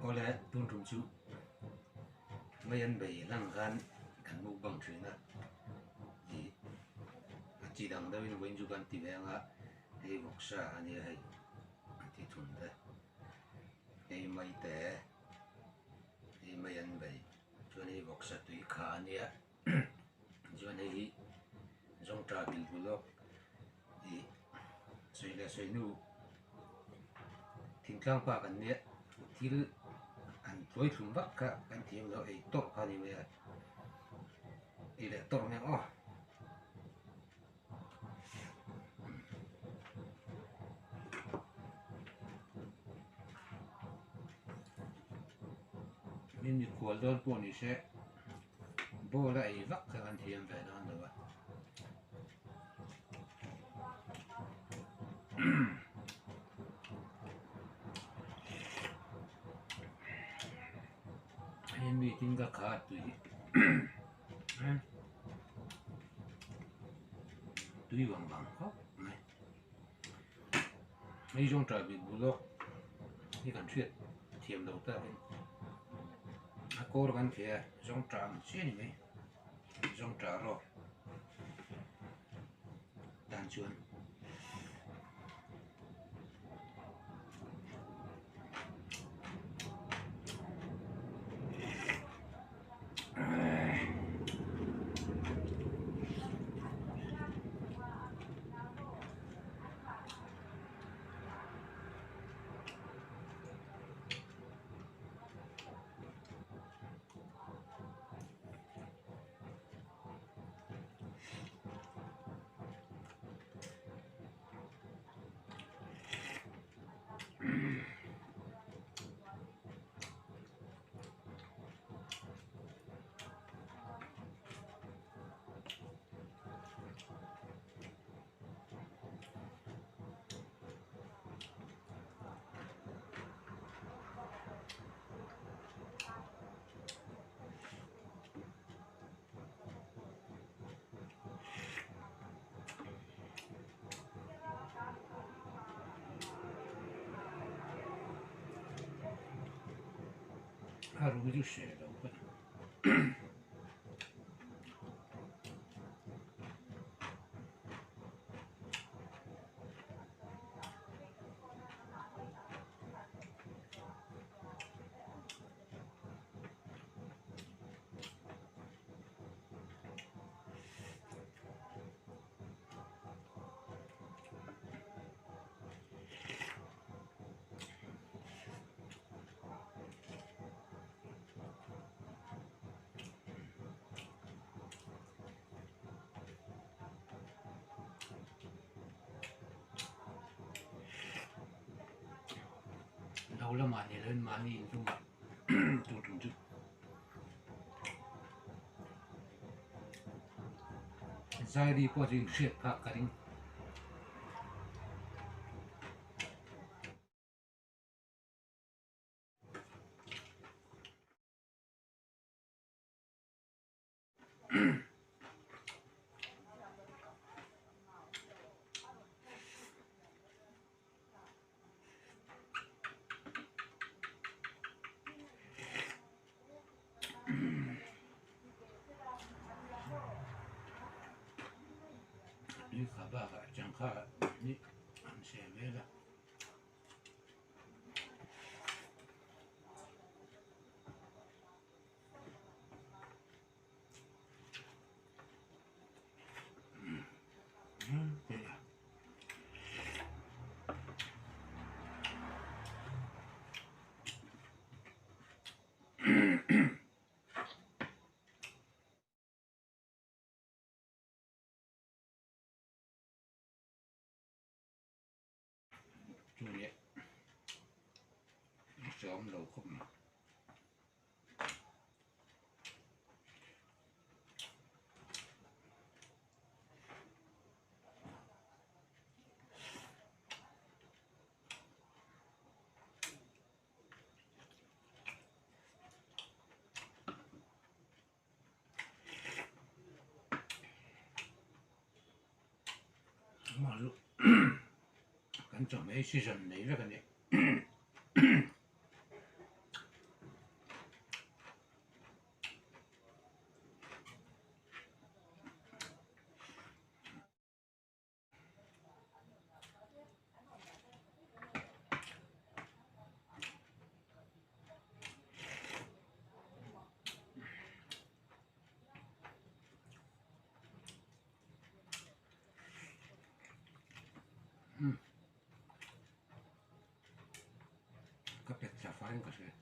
Awle tun tum chu mai an bei hlang khan kan mukbang thin a ih a chi dang deuh in vawiin chu kan ti ve ang a hei vawksa a nia hei a ti thun te hei mai te hei mai an bei chuan hei vawksa tui kha a nia chuan hei hi zawngtah bilh lawk ih sawi leh sawi hnu thingtlang pa kan nia thil an tuai thlum vak kha kan thiam lo ei tawrh kha a ni mai a ei leh tawrh mai ang aw. Min mikhual dawn pawh ni se ball a ei vak kha kan thiam ve dawn lo a. Hei mi tin ka kha tui tui vang vang khawp mai hei zawng tah bik bul lawk hi kan hriat thiam lo takin a kawr kan theh a zawng tah ang chiah a ni mai zawng tah rawk tan chuan. A ru chu hre lo ka ni. Lo lamah ni loin mahni inhlumah tur tum chu Zairi pawh chu inhriat phak ka ring. Tui kha bakah changkha hi an siam vel a. Chu leh a hreawm lo khawp mai. Kan chawhmeh hi season nei vek a ni. Ka pet thla faiin ka hria.